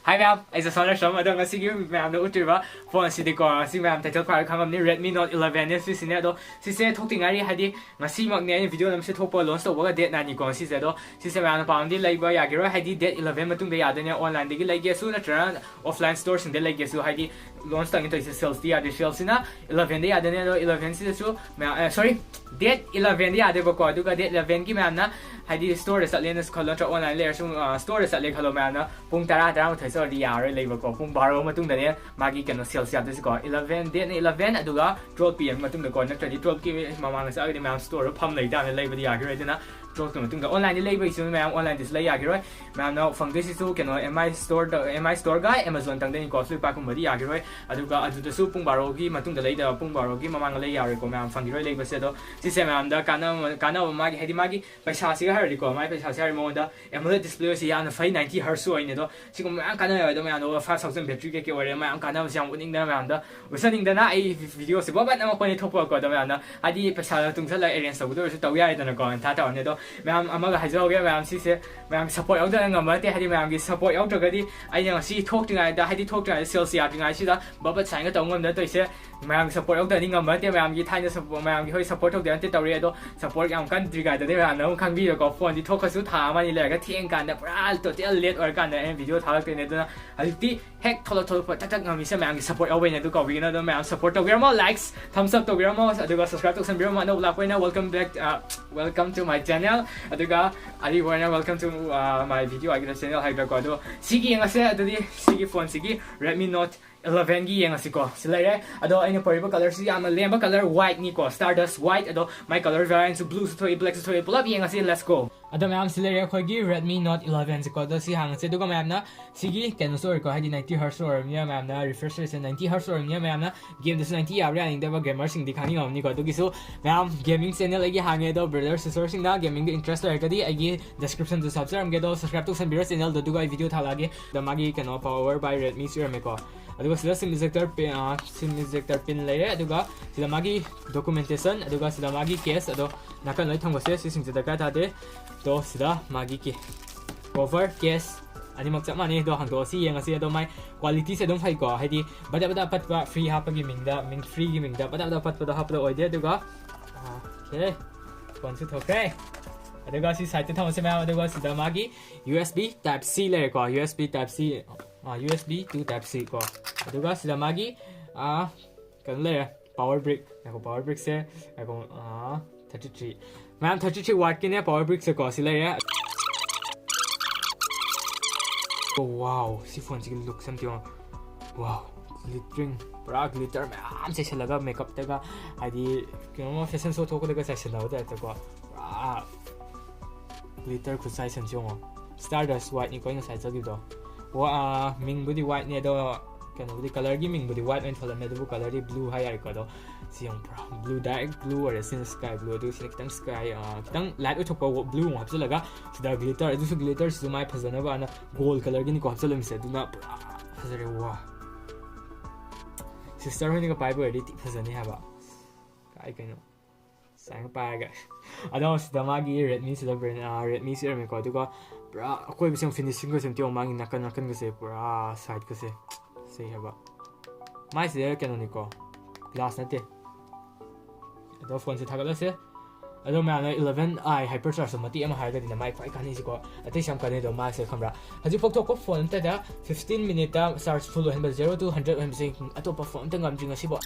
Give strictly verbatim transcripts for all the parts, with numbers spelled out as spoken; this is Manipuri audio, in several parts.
Hi ꯃꯌꯥꯝ, ꯑꯩꯁꯦ ꯁꯣꯅꯔ ꯁꯣꯝ꯫ ꯑꯗꯣ ꯉꯁꯤꯒꯤ ꯃꯌꯥꯝꯅ ꯎꯠꯇ꯭ꯔꯤꯕ ꯐꯣꯟꯁꯤꯗꯤꯀꯣ, ꯉꯁꯤ ꯃꯌꯥꯝ ꯇꯥꯏꯇꯜ ꯄꯥꯔꯒ ꯈꯪꯉꯝꯅꯤ, Redmi Note eleven ꯅꯦ ꯁꯤꯁꯤꯅꯦ꯫ ꯑꯗꯣ ꯁꯤꯁꯦ ꯊꯣꯛꯇ꯭ꯔꯤꯉꯥꯏꯔꯤ, ꯍꯥꯏꯗꯤ ꯉꯁꯤꯃꯛꯅꯦ ꯑꯩꯅ ꯚꯤꯗꯤꯑꯣ ꯅꯝꯁꯦ ꯊꯣꯛꯄ ꯂꯣꯟꯁ ꯇꯧꯕꯒ ꯗꯦꯠ ꯅꯥꯏꯟꯅꯤꯀꯣ ꯁꯤꯁꯦ꯫ ꯑꯗꯣ ꯁꯤꯁꯦ ꯃꯌꯥꯝꯅ ꯄꯥꯝꯗꯤ ꯂꯩꯕ ꯌꯥꯈꯤꯔꯣꯏ, ꯍꯥꯏꯗꯤ ꯗꯦꯠ ꯏꯂꯚꯦꯟ ꯃꯇꯨꯡꯗ ꯌꯥꯗꯣꯏꯅꯦ, ꯑꯣꯟꯂꯥꯏꯟꯗꯒꯤ ꯂꯩꯒꯦꯁꯨ ꯅꯠꯇ꯭ꯔꯒꯅ ꯑꯣꯐꯂꯥꯏꯟ ꯁ꯭ꯇꯣꯔꯁꯤꯡꯗ ꯂꯩꯒꯦꯁꯨ꯫ ꯍꯥꯏꯗꯤ ꯂꯣꯟꯁ ꯇꯧꯅꯤ ꯇꯧꯔꯤꯁꯦ, ꯁꯦꯜꯁꯇꯤ ꯌꯥꯗꯦ, ꯁꯦꯜꯁꯤꯅ ꯏꯂꯚꯦꯟꯗ ꯌꯥꯗꯣꯏꯅꯦ꯫ ꯑꯗꯣ ꯏꯂꯚꯦꯟꯁꯤꯗꯁꯨ ꯃꯌꯥꯝ, ꯁꯣꯔꯤ, ꯗꯦꯠ ꯏꯂꯚꯦꯟꯗ ꯌꯥꯗꯦꯕꯀꯣ꯫ ꯑꯗꯨꯒ ꯗꯦꯠ ꯏꯂꯚꯦꯟꯒꯤ ꯃꯌꯥꯝꯅ ꯍꯥꯏꯗꯤ ꯁ꯭ꯇꯣꯔꯗ ꯆꯠꯂꯦꯅ ꯈꯜꯂꯣ, ꯅꯠꯇ꯭ꯔꯒ ꯑꯣꯟꯂꯥꯏꯟ ꯂꯩꯔꯁꯨ, ꯁ꯭ꯇꯣꯔꯗ ꯆꯠꯂꯦ ꯈꯜꯂꯣ, ꯃꯌꯥꯝꯅ ꯄꯨꯡ ꯇꯔꯥ ꯇꯔꯥꯃꯥꯊꯣꯏ ꯆꯠꯂꯗꯤ ꯌꯥꯔꯣꯏ ꯂꯩꯕꯀꯣ꯫ ꯄꯨꯡ ꯕꯥꯔꯣ ꯃꯇꯨꯡꯗꯅꯦ ꯃꯥꯒꯤ ꯀꯩꯅꯣ ꯁꯦꯜꯁ ꯌꯥꯗꯣꯏꯁꯤꯀꯣ꯫ ꯏꯂꯚꯦꯟ, ꯗꯦꯠꯅ ꯏꯂꯚꯦꯟ, ꯑꯗꯨꯒ ꯇꯨꯋꯦꯜꯞ ꯄꯤ ꯑꯦꯝ ꯃꯇꯨꯡꯗꯀꯣ꯫ ꯅꯠꯇ꯭ꯔꯗꯤ ꯇꯨꯋꯦꯜꯞꯀꯤ ꯃꯃꯥꯡꯗ ꯆꯠꯂꯒꯗꯤ ꯃꯌꯥꯝ ꯁ꯭ꯇꯣꯔꯗꯣ ꯐꯝ ꯂꯩ ꯇꯥꯕꯅꯤ, ꯂꯩꯕꯗꯤ ꯌꯥꯈꯤꯔꯣꯏ꯫ ꯑꯗꯨꯅ ꯇꯨꯋꯦꯜꯞꯀꯤ ꯃꯇꯨꯡꯗ ꯑꯣꯟꯂꯥꯏꯟꯗꯤ ꯂꯩꯕꯒꯤꯁꯨ ꯃꯌꯥꯝ ꯑꯣꯟꯂꯥꯏꯟꯗꯁꯨ ꯂꯩ ꯌꯥꯈꯤꯔꯣꯏ꯫ ꯃꯌꯥꯝꯅ ꯐꯪꯗꯣꯏꯁꯤꯁꯨ ꯀꯩꯅꯣ ꯑꯦꯝ ꯑꯥꯏ ꯁ꯭ꯇꯣꯔꯗ, ꯑꯦꯝ ꯑꯥꯏ ꯁ꯭ꯇꯣꯔꯒ ꯑꯦꯃꯥꯖꯣꯟ ꯇꯪꯗꯅꯤꯀꯣ꯫ ꯐ꯭ꯂꯤꯞꯀꯥꯔꯠꯀꯨꯝꯕꯗꯤ ꯌꯥꯈꯤꯔꯣꯏ꯫ ꯑꯗꯨꯒ ꯑꯗꯨꯗꯁꯨ ꯄꯨꯡ ꯕꯥꯔꯣꯒꯤ ꯃꯇꯨꯡꯗ ꯂꯩꯗꯕ, ꯄꯨꯡ ꯕꯥꯔꯣꯒꯤ ꯃꯃꯥꯡꯗ ꯂꯩ ꯌꯥꯔꯣꯏꯀꯣ꯫ ꯃꯌꯥꯝ ꯐꯪꯈꯤꯔꯣꯏ ꯂꯩꯕꯁꯦ꯫ ꯑꯗꯣ ꯁꯤꯁꯦ ꯃꯌꯥꯝꯗ ꯀꯥꯟꯅꯕ, ꯀꯥꯟꯅꯕ ꯃꯥꯒꯤ, ꯍꯥꯏꯗꯤ ꯃꯥꯒꯤ ꯄꯩꯁꯥꯁꯤꯒ ꯍꯥꯏꯔꯗꯤꯀꯣ, ꯃꯥꯒꯤ ꯄꯩꯁꯥꯁꯤ ꯍꯥꯏꯔꯗꯤ ꯃꯉꯣꯟꯗ AMOLED ꯗꯤꯁꯄ꯭ꯂꯦ ꯑꯣꯏꯁꯤ ꯌꯥꯝꯅ ꯐꯩ, ꯅꯥꯏꯟꯇꯤ ꯍꯔꯁꯁꯨ ꯑꯣꯏꯅꯦ꯫ ꯑꯗꯣ ꯁꯤꯒꯨꯝꯕ ꯃꯌꯥꯝ ꯀꯥꯟꯅꯕ, ꯑꯗꯣ ꯃꯌꯥꯝꯗ ꯐꯥꯏꯚ ꯊꯥꯎꯖꯟ ꯕꯦꯇ꯭ꯔꯤ ꯀꯩꯀꯩ ꯑꯣꯏꯔꯦ, ꯃꯌꯥꯝ ꯀꯥꯟꯅꯕꯁꯦ ꯌꯥꯝ ꯎꯠꯅꯤꯡꯗꯅ ꯃꯌꯥꯝꯗ ꯎꯠꯆꯅꯤꯡꯗꯅ ꯑꯩ ꯚꯤꯗꯤꯑꯣꯁꯦ ꯕꯣꯕꯠ ꯑꯃ ꯀꯣꯟꯅ ꯊꯣꯛꯄꯀꯣ꯫ ꯑꯗꯣ ꯃꯌꯥꯝꯅ ꯍꯥꯏꯗꯤ ꯄꯩꯁꯥ ꯇꯨꯡꯁꯜꯂꯒ ꯑꯦꯔꯦꯟꯖ ꯇꯧꯕꯗ ꯑꯣꯏꯔꯁꯨ ꯇꯧ ꯌꯥꯏꯗꯅꯀꯣ, ꯃꯊꯥ ꯇꯧꯔꯅꯤ꯫ ꯑꯗꯣ ꯃꯌꯥꯝ ꯑꯃꯒ ꯍꯥꯏꯖꯍꯧꯒꯦ, ꯃꯌꯥꯝ ꯁꯤꯁꯦ ꯃꯌꯥꯝꯒꯤ ꯁꯞꯄꯣꯔꯠ ꯌꯥꯎꯗꯅ ꯉꯝꯕ ꯅꯠꯇꯦ꯫ ꯍꯥꯏꯗꯤ ꯃꯌꯥꯝꯒꯤ ꯁꯞꯄꯣꯔꯠ ꯌꯥꯎꯗ꯭ꯔꯒꯗꯤ ꯑꯩꯅ ꯉꯁꯤ ꯊꯣꯛꯇ꯭ꯔꯤꯉꯩꯗ, ꯍꯥꯏꯗꯤ ꯊꯣꯛꯇ꯭ꯔꯤꯉꯩꯗ, ꯁꯦꯜꯁ ꯌꯥꯗ꯭ꯔꯤꯉꯩꯁꯤꯗ ꯕꯕꯠ ꯁꯥꯏꯟꯒ ꯇꯧꯕ ꯉꯝꯗꯅ ꯇꯧꯔꯤꯁꯦ꯫ ꯃꯌꯥꯝꯒꯤ ꯁꯞꯄꯣꯔꯠ ꯌꯥꯎꯗ꯭ꯔꯗꯤ ꯉꯝꯕ ꯅꯠꯇꯦ꯫ ꯃꯌꯥꯝꯒꯤ ꯊꯥꯏꯅ ꯁꯞꯄꯣꯔꯠ, ꯃꯌꯥꯝꯒꯤ ꯍꯣꯏ ꯁꯞꯄꯣꯔꯠ ꯇꯧꯗꯦ ꯅꯠꯇꯦ ꯇꯧꯔꯤ, ꯑꯗꯣ ꯁꯞꯄꯣꯔꯠ ꯌꯥꯝ ꯀꯟꯗ꯭ꯔꯤꯉꯩꯗꯗꯤ ꯃꯌꯥꯝꯅ ꯑꯃꯨꯛ ꯈꯪꯕꯤꯔꯣꯀꯣ꯫ ꯐꯣꯟꯗꯤ ꯊꯣꯛꯈ꯭ꯔꯁꯨ ꯊꯥ ꯑꯃ ꯑꯅꯤ ꯂꯩꯔꯒ ꯊꯦꯡꯀꯥꯟꯗ, ꯄꯨꯔꯥ ꯇꯣꯇꯦꯜ ꯂꯦꯠ ꯑꯣꯏꯔꯀꯥꯟꯗ ꯑꯩꯅ ꯚꯤꯗꯤꯑꯣ ꯊꯥꯒꯠꯇꯣꯏꯅꯦ꯫ ꯑꯗꯨꯅ ꯍꯧꯖꯤꯛꯇꯤ ꯍꯦꯛ ꯊꯣꯛꯂꯛ ꯊꯣꯛꯂꯛꯄ ꯇꯛ ꯇꯛ ꯉꯝꯃꯤꯁꯦ ꯃꯌꯥꯝꯒꯤ ꯁꯞꯄꯣꯔꯠ ꯌꯥꯎꯕꯩꯅꯦ꯫ ꯑꯗꯨ ꯀꯥꯎꯕꯤꯒꯅꯨ꯫ ꯑꯗꯣ ꯃꯌꯥꯝ ꯁꯞꯄꯣꯔꯠ ꯇꯧꯕꯤꯔꯝꯃꯣ, ꯂꯥꯏꯛꯁ, ꯊꯝꯁ ꯑꯞ ꯇꯧꯕꯤꯔꯝꯃꯣ, ꯑꯗꯨꯒ ꯁꯕꯁꯀ꯭ꯔꯥꯏꯕ ꯇꯧꯁꯟꯕꯤꯔꯝꯃꯣ꯫ ꯑꯅꯧꯕ ꯂꯥꯛꯄ ꯑꯣꯏꯅ welcome back, ꯑ, welcome to my channel, ꯑꯗꯨꯒ ꯑꯔꯤꯕ ꯑꯣꯏꯅ welcome to, ꯑ, my video, ꯑꯩꯒꯤ ꯆꯦꯅꯦꯜ ꯍꯥꯏꯕꯀꯣ꯫ ꯑꯗꯣ ꯁꯤꯒꯤ ꯌꯦꯡꯉꯁꯦ꯫ ꯑꯗꯨꯗꯤ ꯁꯤꯒꯤ ꯐꯣꯟꯁꯤꯒꯤ Redmi Note eleven ꯒꯤ ꯌꯦꯡꯉꯁꯤꯀꯣ꯫ ꯁꯤ ꯂꯩꯔꯦ꯫ ꯑꯗꯣ ꯑꯩꯅ ꯄꯨꯔꯛꯏꯕ ꯀꯂꯔꯁꯤ ꯌꯥꯝꯅ ꯂꯦꯝꯕ ꯀꯂꯔ, ꯋꯥꯏꯠꯅꯤꯀꯣ, Stardust White꯫ ꯑꯗꯣ ꯃꯥꯏ ꯀꯂꯔ ꯚꯦꯔꯤꯌꯦꯟꯁꯁꯨ ꯕ꯭ꯂꯨꯁꯨ ꯊꯣꯛꯏ, ꯕ꯭ꯂꯦꯛꯁꯨ ꯊꯣꯛꯏ꯫ ꯄꯨꯂꯞ ꯌꯦꯡꯉꯁꯤ, let's go꯫ ꯑꯗꯣ ꯃꯌꯥꯝ ꯁꯤ ꯂꯩꯔꯦ ꯑꯩꯈꯣꯏꯒꯤ Redmi Note eleven ꯁꯦꯀꯣ꯫ ꯑꯗꯣ ꯁꯤ ꯍꯥꯡꯉꯁꯦ꯫ ꯑꯗꯨꯒ ꯃꯌꯥꯝꯅ ꯁꯤꯒꯤ ꯀꯩꯅꯣꯁꯨ ꯑꯣꯏꯔꯦꯀꯣ, ꯍꯥꯏꯗꯤ ninety hertz ꯑꯣꯏꯔꯕꯅꯤꯅ ꯃꯌꯥꯝꯅ refresh rateꯁꯦ ninety hertz ꯑꯣꯏꯔꯕꯅꯤꯅ ꯃꯌꯥꯝꯅ ꯒꯦꯝꯗꯁꯨ ninety ꯌꯥꯕ꯭ꯔꯥ ꯌꯥꯅꯤꯡꯗꯕ ꯒꯦꯃꯔꯁꯤꯡꯗꯤ ꯈꯪꯅꯤꯡꯉꯝꯅꯤꯀꯣ꯫ ꯑꯗꯨꯒꯤꯁꯨ ꯃꯌꯥꯝ ꯒꯦꯃꯤꯡ ꯆꯦꯅꯦꯜ ꯑꯩꯒꯤ ꯍꯥꯡꯉꯦ꯫ ꯑꯗꯣ ꯕ꯭ꯔꯗꯔ ꯁꯤꯁꯇꯔꯁꯤꯡꯅ ꯒꯦꯃꯤꯡꯗ ꯏꯟꯇꯔꯦꯁ ꯂꯩꯔꯒꯗꯤ ꯑꯩꯒꯤ ꯗꯤꯁꯀ꯭ꯔꯤꯞꯁꯟꯗꯁꯨ ꯍꯥꯞꯆꯔꯝꯒꯦ꯫ ꯑꯗꯣ ꯁꯕꯁꯀ꯭ꯔꯥꯏꯕ ꯇꯧꯁꯟꯕꯤꯔꯣ ꯆꯦꯅꯦꯜꯗꯣ, ꯑꯗꯨꯒ ꯑꯩ ꯚꯤꯗꯤꯑꯣ ꯊꯥꯂꯛꯑꯒꯦ꯫ ꯑꯗ ꯃꯥꯒꯤ ꯀꯩꯅꯣ power by Redmiꯁꯨ ꯏꯔꯝꯃꯦꯀꯣ꯫ ꯑꯗꯨꯒ ꯁꯤꯗ sim ejector pi-, ꯑ, sim ejector pin ꯂꯩꯔꯦ꯫ ꯑꯗꯨꯒ ꯁꯤꯗ ꯃꯥꯒꯤ documentation, ꯑꯗꯨꯒ ꯁꯤꯗ ꯃꯥꯒꯤ case, ꯑꯗꯣ ꯅꯥꯀꯟ ꯂꯣꯏ ꯊꯝꯒꯁꯦ, ꯁꯤꯁꯤꯡꯁꯦ ꯗꯔꯀꯥꯔ ꯇꯥꯗꯦ꯫ ꯑꯗꯣ ꯁꯤꯗ ꯃꯥꯒꯤ ꯀꯦ-, cover, case, ꯑꯅꯤꯃꯛ ꯆꯞ ꯃꯥꯟꯅꯩ꯫ ꯑꯗꯣ ꯍꯥꯡꯗꯣꯛꯑꯁꯤ, ꯌꯦꯡꯉꯁꯤ꯫ ꯑꯗꯣ ꯃꯥꯏ qualityꯁꯦ ꯑꯗꯨꯝ ꯐꯩꯀꯣ, ꯍꯥꯏꯗꯤ ꯕꯗ ꯕꯗ ꯄꯠꯄ, free ꯍꯥꯞꯄꯒꯤ ꯃꯤꯡꯗ, ꯃꯤꯡ freeꯒꯤ ꯃꯤꯡꯗ ꯕꯗ ꯕꯗ ꯄꯠꯄꯗꯣ ꯍꯥꯞꯄꯗꯣ ꯑꯣꯏꯗꯦ꯫ ꯑꯗꯨꯒ okay, phoneꯁꯨ ꯊꯣꯛꯈ꯭ꯔꯦ꯫ ꯑꯗꯨꯒ ꯁꯤ sideꯇ ꯊꯝꯃꯁꯦ ꯃꯌꯥꯝ꯫ ꯑꯗꯨꯒ ꯁꯤꯗ ꯃꯥꯒꯤ USB type C ꯂꯩꯔꯦꯀꯣ, USB type C, ꯑ, USB to type C ꯀꯣ꯫ ꯑꯗꯨꯒ ꯁꯤꯗ ꯃꯥꯒꯤ, ꯑ, ꯀꯩꯅꯣ ꯂꯩꯔꯦ, power brick꯫ ꯉꯥꯏꯈꯣ, power brickꯁꯦ, ꯉꯥꯏꯈꯣ, ꯑ, thirty three꯫ ꯃꯌꯥꯝ, thirty three wattꯀꯤꯅꯦ power brickꯁꯦꯀꯣ, ꯁꯤ ꯂꯩꯔꯦ꯫ Oh, wow, ꯁꯤ phoneꯁꯤꯒꯤ lookꯁꯦ ꯑꯝꯇ ꯌꯦꯡꯉꯣ꯫ Wow, glittering, ꯄꯨꯔꯥ glitter ꯃꯌꯥꯝ ꯆꯥꯏꯁꯜꯂꯒ makeupꯇꯒ, ꯍꯥꯏꯗꯤ ꯀꯩꯅꯣꯝꯃ fashion show ꯊꯣꯛꯄꯗꯒ ꯆꯥꯏꯁꯟꯅꯕ typeꯇꯀꯣ꯫ ꯄꯨꯔꯥ glitter ꯈꯨꯠꯆꯥꯏꯁꯟꯁꯦ ꯌꯦꯡꯉꯣ꯫ Stardust whiteꯅꯤꯀꯣ ꯑꯩ ꯉꯁꯥꯏ ꯆꯠꯈꯤꯕꯗꯣ꯫ ꯋꯥ-, ꯑꯥ, ꯃꯤꯡꯕꯨꯗꯤ whiteꯅꯦ, ꯑꯗꯣ ꯀꯩꯅꯣꯕꯨꯗꯤ, colourꯒꯤ ꯃꯤꯡꯕꯨꯗꯤ white ꯑꯣꯏꯅ ꯊꯣꯜꯂꯝꯃꯦ, ꯑꯗꯨꯕꯨ colourꯗꯤ blue ꯍꯥꯏ ꯌꯥꯔꯦꯀꯣ꯫ ꯑꯗꯣ ꯁꯤ ꯌꯦꯡꯉꯣ, ꯄꯨꯔꯥ blue, direct blue ꯑꯣꯏꯔꯦ꯫ ꯁꯤꯅ sky blue, ꯑꯗꯨꯒ ꯁꯤꯅ ꯈꯤꯇꯪ sky, ꯑꯥ, ꯈꯤꯇꯪ light ꯑꯣꯏꯊꯣꯛꯄ blue ꯑꯃꯨꯛ ꯍꯥꯞꯆꯤꯜꯂꯒ, ꯁꯤꯗ glitter, ꯑꯗꯨꯁꯨ glitterꯁꯤꯁꯨ ꯃꯥꯏ ꯐꯖꯅꯕ ꯑꯅ gold colourꯒꯤꯅꯤꯀꯣ ꯍꯥꯞꯆꯤꯜꯂꯝꯃꯤꯁꯦ, ꯑꯗꯨꯅ ꯄꯨꯔꯥ ꯐꯖꯔꯦ꯫ ꯋꯥ, sister ꯍꯣꯏꯅꯒ ꯄꯥꯏꯕ ꯑꯣꯏꯔꯗꯤ ꯊꯤ ꯐꯖꯅꯤ ꯍꯥꯏꯕ꯫ ꯀꯥꯏ ꯀꯩꯅꯣ? ꯁꯨꯃꯥꯏꯅ ꯄꯥꯏꯔꯒ꯫ ꯑꯗꯣ ꯁꯤꯗ ꯃꯥꯒꯤ Redmiꯁꯤꯗ brand, ꯑꯥ, Redmiꯁꯤ ꯑꯣꯏꯔꯝꯃꯦꯀꯣ꯫ ꯑꯗꯨꯒ ꯄꯨꯔꯥ ꯑꯀꯣꯏꯕꯁꯦ ꯌꯦꯡꯉꯣ, finishingꯒꯁꯦ ꯑꯝꯇ ꯌꯦꯡꯉꯣ, ꯃꯥꯒꯤ ꯅꯥꯀꯟ ꯅꯥꯀꯟꯒꯁꯦ ꯄꯨꯔꯥ sideꯀꯁꯦ꯫ ꯁꯤ ꯍꯥꯏꯕ꯫ ꯃꯥꯏꯁꯤꯗ ꯀꯩꯅꯣꯅꯤꯀꯣ, glass ꯅꯠꯇꯦ꯫ ꯑꯗꯣ phoneꯁꯦ ꯊꯥꯒꯠꯂꯁꯦ꯫ ꯑꯗꯣ ꯃꯌꯥꯝꯅ eleven i hyperchargeꯇꯣ ꯃꯇꯦꯛ ꯑꯃ ꯍꯥꯏꯔꯒꯗꯤꯅꯦ, ꯃꯥꯏ ꯈ꯭ꯋꯥꯏ ꯀꯥꯟꯅꯩꯁꯤꯀꯣ꯫ ꯑꯇꯩꯁꯨ ꯌꯥꯝ ꯀꯥꯟꯅꯩꯗꯣ, ꯃꯥꯁꯦ ꯈꯪꯕ꯭ꯔꯥ? ꯍꯧꯖꯤꯛꯐꯥꯎ ꯊꯣꯛꯄ phone ꯑꯝꯇꯗ fifteen minuteꯇ charge full ꯑꯣꯏꯍꯟꯕ, zero to hundred ꯑꯣꯏꯍꯟꯕꯁꯦ ꯑꯇꯣꯞꯄ phone ꯑꯝꯇ ꯉꯝꯗ꯭ꯔꯤ ꯉꯁꯤꯐꯥꯎ꯫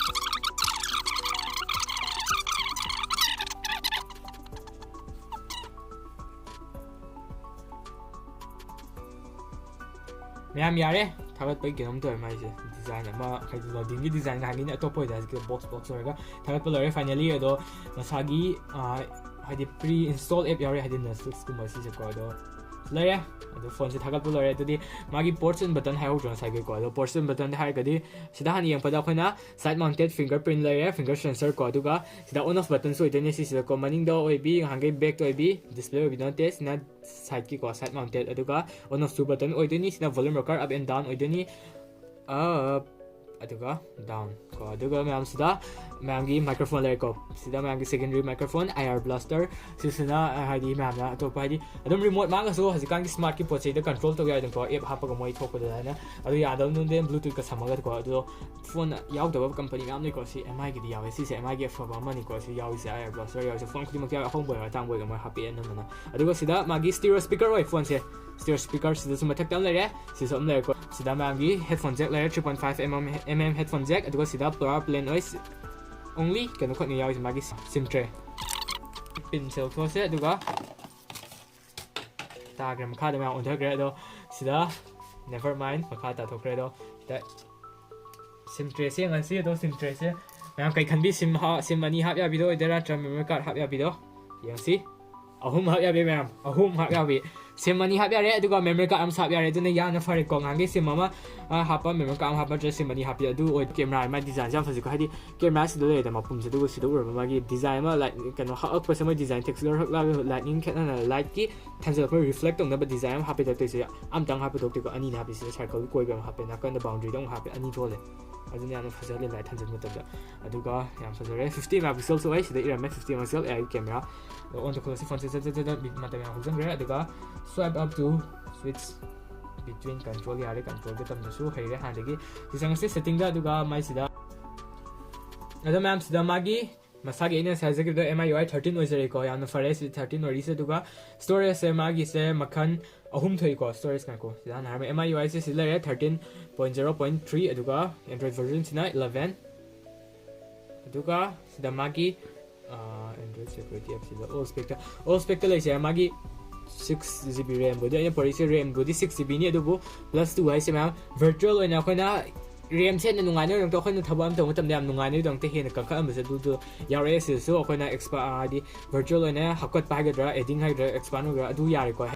ꯃꯌꯥꯝ ꯌꯥꯔꯦ, ꯊꯥꯒꯠꯄꯒꯤ ꯀꯩꯅꯣꯝ ꯇꯧꯋꯦ ꯃꯥꯏꯁꯦ, design ꯑꯃ, ꯍꯥꯏꯗꯤ loadingꯒꯤ design ꯉꯍꯥꯟꯒꯤꯅ ꯑꯇꯣꯞꯄ ꯑꯣꯏꯗ, ꯍꯧꯖꯤꯛꯀꯤ box box ꯑꯣꯏꯔꯒ ꯊꯥꯒꯠꯄ ꯂꯣꯏꯔꯦ꯫ Finally ꯑꯗꯣ ꯃꯁꯥꯒꯤ, ꯑ, ꯍꯥꯏꯗꯤ pre-install app ꯌꯥꯎꯔꯦ, ꯍꯥꯏꯗꯤ Netflixꯀꯨꯝꯕ ꯁꯤꯁꯦꯀꯣ꯫ ꯑꯗꯣ ꯂꯩꯔꯦ, ꯑꯗꯣ phoneꯁꯦ ꯊꯥꯒꯠꯄ ꯂꯣꯏꯔꯦ꯫ ꯑꯗꯨꯗꯤ ꯃꯥꯒꯤ ports and button ꯍꯥꯏꯍꯧꯗ꯭ꯔꯣ ꯉꯁꯥꯏꯒꯤꯀꯣ? ꯑꯗꯣ ports and button ꯍꯥꯏꯔꯒꯗꯤ ꯁꯤꯗ ꯍꯥꯟꯅ ꯌꯦꯡꯉꯛꯄꯗ ꯑꯩꯈꯣꯏꯅ side mounted fingerprint ꯂꯩꯔꯦ, finger sensor ꯀꯣ, ꯑꯗꯨꯒ ꯁꯤꯗ on off buttonꯁꯨ ꯑꯣꯏꯗꯣꯏꯅꯦ ꯁꯤꯁꯤꯗꯀꯣ, ꯃꯅꯤꯡꯗ ꯑꯣꯏꯕꯤ, ꯉꯍꯥꯟꯒꯩ backꯇ ꯑꯣꯏꯕꯤ, display ꯑꯣꯏꯕꯤ ꯅꯠꯇꯦ, ꯁꯤꯅ sideꯀꯤꯀꯣ, side mounted, ꯑꯗꯨꯒ on off two button ꯑꯣꯏꯗꯣꯏꯅꯤ꯫ ꯁꯤꯅ volume rocker up and down ꯑꯣꯏꯗꯣꯏꯅꯤ꯫ Up, ꯑꯗꯨꯒ down ꯀꯣ꯫ ꯑꯗꯨꯒ ꯃꯌꯥꯝꯁꯤꯗ ꯃꯌꯥꯝꯒꯤ microphone ꯂꯩꯔꯦꯀꯣ꯫ ꯁꯤꯗ ꯃꯌꯥꯝꯒꯤ secondary microphone, IR blaster꯫ ꯁꯤꯁꯤꯅ, ꯑ, ꯍꯥꯏꯗꯤ ꯃꯌꯥꯝꯅ ꯑꯇꯣꯞꯄ, ꯍꯥꯏꯗꯤ ꯑꯗꯨꯝ remote ꯃꯥꯡꯉꯁꯨ ꯍꯧꯖꯤꯛꯀꯥꯟꯒꯤ smart ꯀꯤ ꯄꯣꯠ ꯆꯩꯗ control ꯇꯧ ꯌꯥꯏꯗꯅꯀꯣ, app ꯍꯥꯞꯄꯒ ꯃꯣꯏ ꯊꯣꯛꯄꯗ ꯑꯗꯨꯃꯥꯏꯅ꯫ ꯑꯗꯨ ꯌꯥꯗꯕ ꯅꯨꯡꯗꯤ Bluetooth ꯀ ꯁꯝꯃꯒꯀꯣ꯫ ꯑꯗꯣ phone ꯌꯥꯎꯗꯕ company ꯃꯌꯥꯝ ꯂꯩꯀꯣ꯫ ꯁꯤ MI ꯒꯤꯗꯤ ꯌꯥꯎꯋꯦ꯫ ꯁꯤꯁꯦ MI ꯒꯤ ꯑꯐꯕ ꯑꯃꯅꯤꯀꯣ꯫ ꯁꯤ ꯌꯥꯎꯔꯤꯁꯦ IR blaster ꯌꯥꯎꯔꯤꯁꯦ꯫ Phone ꯈꯨꯗꯤꯡꯃꯛꯇ ꯌꯥꯎꯋꯦ, ꯑꯍꯣꯡꯕ ꯑꯣꯏꯔꯣ ꯑꯇꯥꯡꯕ ꯑꯣꯏꯔꯣ ꯃꯣꯏ ꯍꯥꯞꯄꯛꯑꯦ ꯑꯅꯝꯕꯅ꯫ ꯑꯗꯨꯒ ꯁꯤꯗ ꯃꯥꯒꯤ stereo speaker ꯑꯣꯏ phone ꯁꯦ꯫ Stereo speaker ꯁꯤꯗꯁꯨ ꯃꯊꯛꯇ ꯑꯃ ꯂꯩꯔꯦ, ꯁꯤꯁꯨ ꯑꯃ ꯂꯩꯔꯦꯀꯣ꯫ ꯁꯤꯗ ꯃꯌꯥꯝꯒꯤ headphone jack ꯂꯩꯔꯦ, three point five mm, mm headphone jack꯫ ꯑꯗꯨꯒ ꯁꯤꯗ pure plain ꯑꯣꯏ, only ꯀꯩꯅꯣ ꯈꯛꯅꯤ ꯌꯥꯎꯔꯤꯁꯦ, ꯃꯥꯒꯤ SIM tray꯫ Pin ꯁꯦ ꯂꯧꯊꯣꯛꯑꯁꯦ, ꯑꯗꯨꯒ ꯇꯥꯈ꯭ꯔꯦ꯫ ꯃꯈꯥꯗ ꯃꯌꯥꯝ ꯑꯣꯟꯊꯈ꯭ꯔꯦ꯫ ꯑꯗꯣ ꯁꯤꯗ never mind, ꯃꯈꯥ ꯇꯥꯊꯣꯛꯈ꯭ꯔꯦ꯫ ꯑꯗꯣ ꯁꯤꯗ SIM tray ꯁꯦ ꯌꯦꯡꯉꯁꯤ꯫ ꯑꯗꯣ SIM tray ꯁꯦ ꯃꯌꯥꯝ ꯀꯩ ꯈꯟꯕꯤ? SIM ꯍꯥ-, SIM ꯑꯅꯤ ꯍꯥꯞ ꯌꯥꯕꯤꯗꯣ ꯑꯣꯏꯗꯣꯏꯔꯥ, ꯅꯠꯇ꯭ꯔ memory card ꯍꯥꯞ ꯌꯥꯕꯤꯗꯣ? ꯌꯦꯡꯁꯤ꯫ ꯑꯍꯨꯝ ꯍꯥꯞ ꯌꯥꯕꯤ ꯃꯌꯥꯝ, ꯑꯍꯨꯝ ꯍꯥꯞ ꯌꯥꯕꯤ꯫ SIM ꯑꯅꯤ ꯍꯥꯞ ꯌꯥꯔꯦ, ꯑꯗꯨꯒ memory card ꯑꯃꯁꯨ ꯍꯥꯞ ꯌꯥꯔꯦ꯫ ꯑꯗꯨꯅ ꯌꯥꯝꯅ ꯐꯔꯦꯀꯣ꯫ ꯉꯍꯥꯟꯒꯩ SIM ꯑꯃ, ꯑ, ꯍꯥꯞꯄ, memory card ꯑꯃ ꯍꯥꯞꯄ, ꯅꯠꯇ꯭ꯔ SIM ꯑꯅꯤ ꯍꯥꯞꯄꯤ꯫ ꯑꯗꯨ ꯑꯣꯏ, camera ꯃꯥꯏ design ꯁꯦ ꯌꯥꯝ ꯐꯖꯩꯀꯣ꯫ ꯍꯥꯏꯗꯤ camera ꯁꯤꯗ ꯂꯩꯔꯦꯗ ꯃꯄꯨꯝꯁꯦ, ꯑꯗꯨꯒ ꯁꯤꯗ ꯎꯔꯕ ꯃꯥꯒꯤ design ꯑꯃ, light, ꯀꯩꯅꯣ, ꯍꯛꯂꯛꯄꯁꯦ, ꯃꯣꯏ design texture ꯍꯛꯂꯛꯑꯒ lightning ꯈꯦꯠꯅꯅ light ꯀꯤ ꯊꯥꯟꯖꯜꯂꯛꯄ reflect ꯇꯧꯅꯕ design ꯑꯃ ꯍꯥꯞꯄꯦ꯫ ꯇꯧꯔꯤꯁꯦ ꯑꯝꯇꯪ ꯍꯥꯞꯄ ꯊꯣꯛꯇꯦꯀꯣ, ꯑꯅꯤꯅꯦ ꯍꯥꯞꯄꯤꯁꯦ꯫ Circle ꯒꯤ ꯀꯣꯏꯕ ꯑꯃ ꯍꯥꯞꯄꯦ, ꯅꯥꯀꯟꯗ boundary ꯗ ꯑꯃꯨꯛ ꯍꯥꯞꯄꯦ, ꯑꯅꯤ ꯊꯣꯛꯍꯜꯂꯦ꯫ ꯑꯗꯨꯅ ꯌꯥꯝꯅ ꯐꯖꯍꯜꯂꯦ light ꯊꯥꯟꯖꯟꯕ ꯃꯇꯝꯗ꯫ ꯑꯗꯨꯒ ꯌꯥꯝ ꯐꯖꯔꯦ, fifty megapixel ꯁꯨ ꯑꯣꯏ꯫ ꯁꯤꯗ ꯏꯔꯝꯃꯦ fifty megapixel, AI camera꯫ ꯑꯗꯣ on ꯇꯧꯊꯣꯛꯑꯁꯤ꯫ Phone ꯁꯦ ꯆꯠ ꯆꯠ ꯆꯠ ꯆꯠ ꯃꯇꯝ ꯌꯥꯝ ꯍꯧꯖꯤꯟꯈ꯭ꯔꯦ꯫ ꯑꯗꯨꯒ swipe up to switch between control ꯌꯥꯔꯦ, control ꯗ ꯇꯝꯗꯁꯨ ꯍꯩꯔꯦ ꯍꯥꯟꯅꯗꯒꯤ꯫ ꯁꯤ ꯆꯪꯉꯁꯤ setting ꯗ, ꯑꯗꯨꯒ ꯃꯥꯏꯁꯤꯗ, ꯑꯗꯣ ꯃꯌꯥꯝꯁꯤꯗ ꯃꯥꯒꯤ ꯃꯁꯥꯒꯤ ꯑꯩꯅ ꯉꯁꯥꯏ ꯍꯥꯏꯖꯈꯤꯕꯗꯣ MIUI thirteen ꯑꯣꯏꯖꯔꯦꯀꯣ꯫ ꯌꯥꯝꯅ ꯐꯔꯦ ꯁꯤ thirteen ꯑꯣꯏꯔꯤꯁꯦ꯫ ꯑꯗꯨꯒ storage ꯁꯦ ꯃꯥꯒꯤꯁꯦ ꯃꯈꯜ ꯑꯍꯨꯝ ꯊꯣꯛꯏꯀꯣ꯫ Storage ꯉꯥꯏꯈꯣ, ꯁꯤꯗ ꯍꯥꯟꯅ ꯍꯥꯏꯔꯝꯃꯦ꯫ MIUI ꯁꯦ ꯁꯤ ꯂꯩꯔꯦ, thirteen point zero point three, ꯑꯗꯨꯒ Android version ꯁꯤꯅ eleven꯫ ꯑꯗꯨꯒ ꯁꯤꯗ ꯃꯥꯒꯤ, ꯑ, Android security app ꯁꯤꯗ all spec ꯇ, all spec ꯇ ꯂꯩꯁꯦ ꯃꯥꯒꯤ six GB RAM ꯕꯨꯗꯤ ꯑꯩꯅ ꯄꯨꯔꯛꯏꯁꯦ, RAM ꯕꯨꯗꯤ six GB ꯅꯤ, ꯑꯗꯨꯕꯨ plus two ꯍꯥꯏꯁꯦ ꯃꯌꯥꯝ virtual ꯑꯣꯏꯅ ꯑꯩꯈꯣꯏꯅ RAM ꯁꯦ ꯍꯦꯟꯅ ꯅꯨꯡꯉꯥꯏꯅꯕꯒꯤꯗꯃꯛꯇ, ꯑꯩꯈꯣꯏꯅ ꯊꯕꯛ ꯑꯃ ꯇꯧꯕ ꯃꯇꯝꯗ ꯌꯥꯝ ꯅꯨꯡꯉꯥꯏꯅꯕꯒꯤꯗꯃꯛꯇ ꯍꯦꯟꯅ ꯀꯟꯈꯠꯍꯟꯕꯁꯦ ꯑꯗꯨꯗꯣ ꯌꯥꯎꯔꯛꯑꯦ꯫ ꯁꯤꯗꯁꯨ ꯑꯩꯈꯣꯏꯅ expa-, ꯍꯥꯏꯗꯤ virtual ꯑꯣꯏꯅ ꯍꯥꯞꯀꯠꯄ ꯍꯥꯏꯒꯗ꯭ꯔꯥ, adding ꯍꯥꯏꯒꯗ꯭ꯔꯥ, expand ꯑꯣꯏꯒꯦꯔꯥ, ꯑꯗꯨ ꯌꯥꯔꯦꯀꯣ꯫